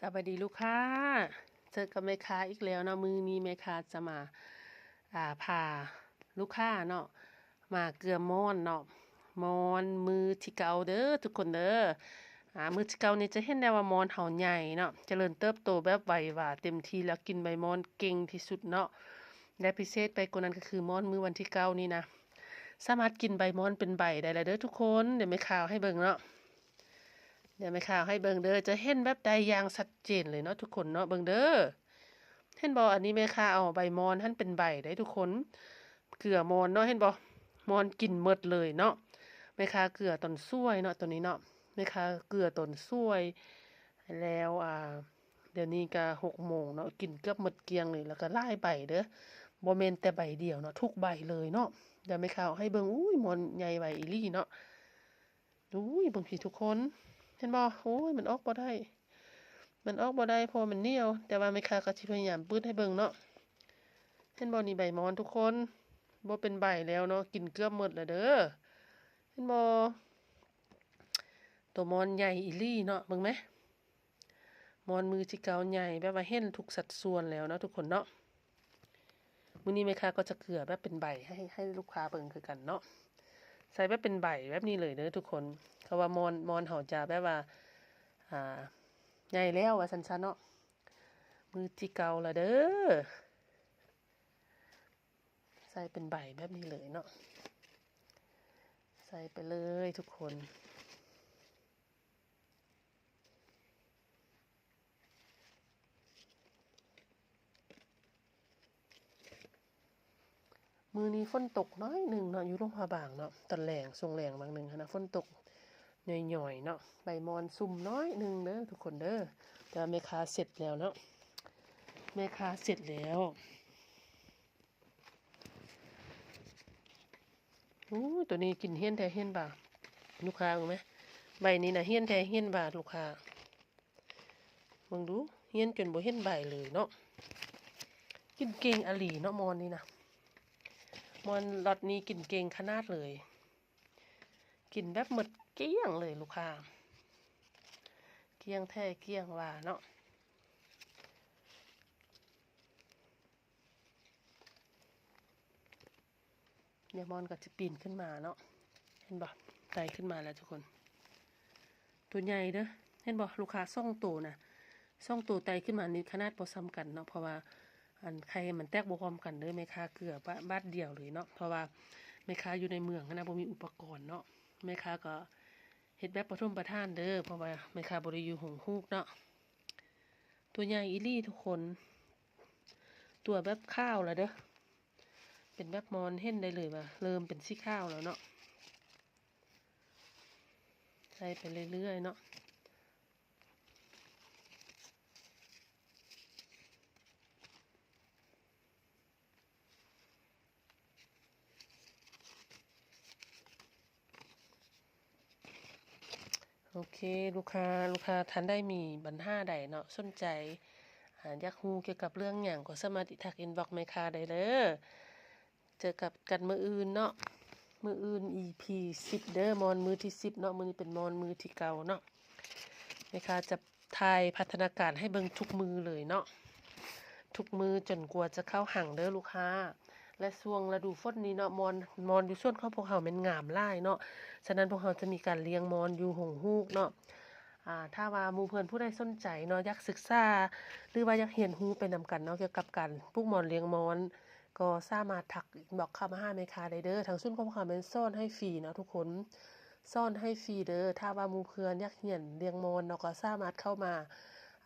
ສະບາຍດີລູກຄ້າ ເຈີກັບແມ່ຄ້າອີກແລ້ວເນາະ. ມື້ນີ້ແມ່ຄ້າຈະມາ ອ່າ ພາລູກຄ້າເນາະ ມາເກືອມ່ອນເນາະ, ມ່ອນມື້ທີເກົ້າເດີທຸກຄົນເດີ. ອ່າ ມື້ທີເກົ້ານີ້ຈະເຫັນໄດ້ວ່າມ່ອນເຮົາໃຫຍ່ເນາະ, ຈະເລີນເຕີບໂຕແບບໄວວາເຕັມທີ່ ແລ້ວກິນໃບມ່ອນເກັ່ງທີ່ສຸດເນາະ. ແລະ ພິເສດໄປກວ່ານັ້ນກໍຄືມ່ອນມື້ວັນທີເກົ້ານີ້ນະ ສາມາດກິນໃບມ່ອນເປັນໃບໄດ້ແລ້ວເດີທຸກຄົນ. ດຽວແມ່ຄ້າເອົາໃຫ້ເບິ່ງເນາະ. ດຽວແມ່ຄ້າເອົາໃຫ້ເບິ່ງເດີ, ຈະເຫັນແບບໄດ້ຢ່າງຊັດເຈນເລີຍເນາະທຸກຄົນເນາະ. ເບິ່ງເດີ ເຫັນບໍ່? ອັນນີ້ແມ່ຄ້າເອົາໃບມ່ອນຫັ້ນເປັນໃບໄດ໋ທຸກຄົນ. ເກືອມ່ອນເນາະ, ເຫັນບໍ່? ມ່ອນກິນໝົດເລີຍເນາະ. ແມ່ຄ້າເກືອຕອນສວຍເນາະ ໂຕນີ້ເນາະ, ແມ່ຄ້າເກືອຕອນສວຍ. ແລ້ວ ອ່າ ດຽວນີ້ກໍຫົກໂມງເນາະ, ກິນເກືອບໝົດກ້ຽງເລີຍ. ແລ້ວກໍຫຼາຍໃບເດີ, ບໍ່ແມ່ນແຕ່ໃບດຽວເນາະ, ທຸກໃບເລີຍເນາະ. ດຽວແມ່ຄ້າເອົາໃຫ້ເບິ່ງ. ອຸ້ຍ ມ່ອນໃຫຍ່ໄວອີ່ຫຼີເນາະ. ອຸ້ຍ ເບິ່ງພີ້ທຸກຄົນ ເຫັນບໍ່? ໂອ້ຍ ມັນອອກບໍ່ໄດ້ ມັນອອກບໍ່ໄດ້ ເພາະວ່າມັນໜຽວ. ແຕ່ວ່າແມ່ຄ້າກໍຊິພະຍາຍາມປຶດໃຫ້ເບິ່ງເນາະ. ເຫັນບໍ່? ນີ້ໃບມ່ອນທຸກຄົນ, ບໍ່ເປັນໃບແລ້ວເນາະ, ກິນເກືອບໝົດແລ້ວເດີ. ເຫັນບໍ່? ໂຕມ່ອນໃຫຍ່ອີ່ຫຼີເນາະ, ເບິ່ງແມ. ມ່ອນມື້ທີເກົ້າໃຫຍ່ ແບບວ່າເຫັນທຸກສັດສ່ວນແລ້ວເນາະທຸກຄົນເນາະ. ມື້ນີ້ແມ່ຄ້າກໍຈະເກືອແບບເປັນໃບໃຫ້ ໃຫ້ລູກຄ້າເບິ່ງຄືກັນເນາະ. ໃສ່ແບບເປັນໃບແບບນີ້ເລີຍເດີທຸກຄົນ. ເພາະວ່າມ່ອນ ມ່ອນເຮົາຈະແບບວ່າ ອ່າ ໃຫຍ່ແລ້ວວ່າຊັ້ນຊະເນາະ. ມື້ທີເກົ້າລະເດີ. ໃສ່ເປັນໃບແບບນີ້ເລີຍເນາະ, ໃສ່ໄປເລີຍທຸກຄົນ. ມື້ນີ້ຝົນຕົກໜ້ອຍໜຶ່ງເນາະ ຢູ່ຫຼວງພະບາງເນາະ. ຕອນແລງ ຊ່ວງແລງຫວ່າງໜຶ່ງຫັ້ນນະ ຝົນຕົກຫຍ້ອຍໆເນາະ. ໃບມ່ອນຊຸ່ມໜ້ອຍໜຶ່ງເດີທຸກຄົນເດີ. ແຕ່ວ່າແມ່ຄ້າເສັດແລ້ວເນາະ, ແມ່ຄ້າເສັດແລ້ວ. ໂອ້ຍ ໂຕນີ້ກິນຮຽນແທ້ຮຽນວ່າ ລູກຄ້າເບິ່ງແມ. ໃບນີ້ນະຮຽນແທ້ຮຽນວ່າ ລູກຄ້າເບິ່ງດູ, ຮຽນຈົນບໍ່ເຫັນໃບເລີຍເນາະ. ກິນເກັ່ງອີ່ຫຼີເນາະ ມ່ອນນີ້ນະ, ມ່ອນລັອດນີ້ກິນເກັ່ງຂະໜາດເລີຍ. ກິນແບບໝົດກ້ຽງເລີຍລູກຄ້າ, ກ້ຽງແທ້ກ້ຽງວ່າເນາະ. ດຽວມ່ອນກໍຈະປີນຂຶ້ນມາເນາະ, ເຫັນບໍ່? ໄຕ່ຂຶ້ນມາແລ້ວທຸກຄົນ. ໂຕໃຫຍ່ເດີ, ເຫັນບໍ່? ລູກຄ້າ ສອງໂຕນະ, ສອງໂຕໄຕ່ຂຶ້ນມານີ້ຂະໜາດບໍ່ສ່ຳກັນເນາະ, ເພາະວ່າອັນໄຂ່ມັນແຕກບໍ່ພ້ອມກັນເດີ. ແມ່ຄ້າເກືອບາດ ບາດດຽວເລີຍເນາະ, ເພາະວ່າແມ່ຄ້າຢູ່ໃນເມືອງຫັ້ນນະ ບໍ່ມີອຸປະກອນເນາະ. ແມ່ຄ້າກໍເຮັດແບບປະຖົມປະຖານເດີ, ເພາະວ່າແມ່ຄ້າບໍ່ໄດ້ຢູ່ໂຮງຮູກເນາະ. ຕົວໃຫຍ່ອີ່ຫຼີທຸກຄົນ, ຕົວແບບຂາວລະເດີ, ເປັນແບບມອນເຫັນໄດ້ເລີຍວ່າເລີ່ມເປັນສີຂາວແລ້ວເນາະ. ໃສ່ໄປເລື້ອຍໆເນາະ. ໂອເຄ ລູກຄ້າ ລູກຄ້າທ່ານໃດມີບັນຫາໃດເນາະ ສົນໃຈ ອາ ຢາກຮູ້ກ່ຽວກັບເລື່ອງຫຍັງ ກໍສາມາດທັກອິນບັອກແມ່ຄ້າໄດ້ເດີ. ເຈີກັບກັນມື້ອື່ນເນາະ, ມື້ອື່ນ ອີພີສິບເດີ, ມອນມື້ທີສິບເນາະ, ມື້ນີ້ເປັນມອນມື້ທີເກົ້າເນາະ. ແມ່ຄ້າຈະຖ່າຍພັດທະນາການໃຫ້ເບິ່ງທຸກມື້ເລີຍເນາະ, ທຸກມື້ຈົນກວ່າຈະເຂົ້າຮັງເດີລູກຄ້າ. ແລະ ຊ່ວງລະດູຝົນນີ້ເນາະ, ມອນ ມອນຢູ່ສວນຂອງພວກເຮົາແມ່ນງາມຫຼາຍເນາະ, ສະນັ້ນພວກເຮົາຈະມີການລ້ຽງມອນຢູ່ໂຮງຮູກເນາະ. ອາ ຖ້າວ່າໝູ່ເພື່ອນຜູ້ໃດສົນໃຈເນາະ, ຢາກສຶກສາ ຫຼືວ່າຢາກຮຽນຮູ້ໄປນຳກັນເນາະ ກ່ຽວກັບການປູກມອນລ້ຽງມອນ, ກໍສາມາດທັກອິນບັອກເຂົ້າມາຫາແມ່ຄ້າໄດ້ເດີ. ທາງສູນຂອງເຮົາແມ່ນສອນໃຫ້ຟຣີເນາະທຸກຄົນ, ສອນໃຫ້ຟຣີເດີ. ຖ້າວ່າໝູ່ເພື່ອນຢາກຮຽນລ້ຽງມອນເນາະ, ກໍສາມາດເຂົ້າມາ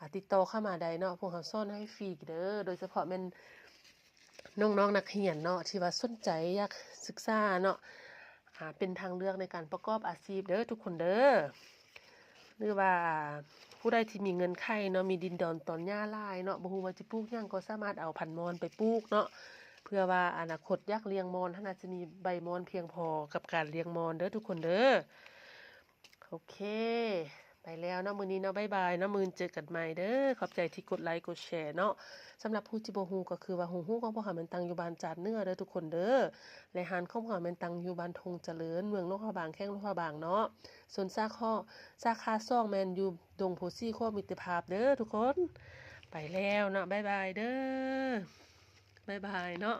ອາ ຕິດຕໍ່ເຂົ້າມາໄດ້ເນາະ, ພວກເຮົາສອນໃຫ້ຟຣີເດີ. ໂດຍສະເພາະແມ່ນນ້ອງໆນັກຮຽນເນາະ ທີ່ວ່າສົນໃຈຢາກສຶກສາເນາະ, ອາ ເປັນທາງເລືອກໃນການປະກອບອາຊີບເດີທຸກຄົນເດີ. ຫຼືວ່າຜູ້ໃດທີ່ມີເງື່ອນໄຂເນາະ, ມີດິນດອນຕອນຫຍ້າຫຼາຍເນາະ, ບໍ່ຮູ້ວ່າຈະປູກຫຍັງ ກໍສາມາດເອົາພັນມອນໄປປູກເນາະ, ເພື່ອວ່າອະນາຄົດຢາກລ້ຽງມອນຫັ້ນນະ ຈະມີໃບມອນພຽງພໍກັບການລ້ຽງມອນເດີທຸກຄົນເດີ. ໂອເຄ ໄປແລ້ວເນາະ ມື້ນີ້ເນາະ ບາຍບາຍເນາະ ມື້ອື່ນເຈີກັນໃໝ່ເດີ. ຂອບໃຈທີ່ກົດໄລກົດແຊເນາະ. ສຳລັບຜູ້ທີ່ບໍ່ຮູ້ກໍຄືວ່າ ໂຮງຮູ້ຂອງພວກເຮົາແມ່ນຕັ້ງຢູ່ບ້ານຈາດເໜືອເດີທຸກຄົນເດີ ແລະ ຮ້ານຂອງພວກເຮົາແມ່ນຕັ້ງຢູ່ບ້ານທົ່ງຈະເລີນ ເມືອງຫຼວງພະບາງ ແຂວງຫຼວງພະບາງເນາະ. ສ່ວນສາຂາ ສາຂາສອງແມ່ນຢູ່ດົງໂພສີ ຂົວມິດຕະພາບເດີທຸກຄົນ. ໄປແລ້ວເນາະ ບາຍບາຍເດີ ບາຍບາຍເນາະ.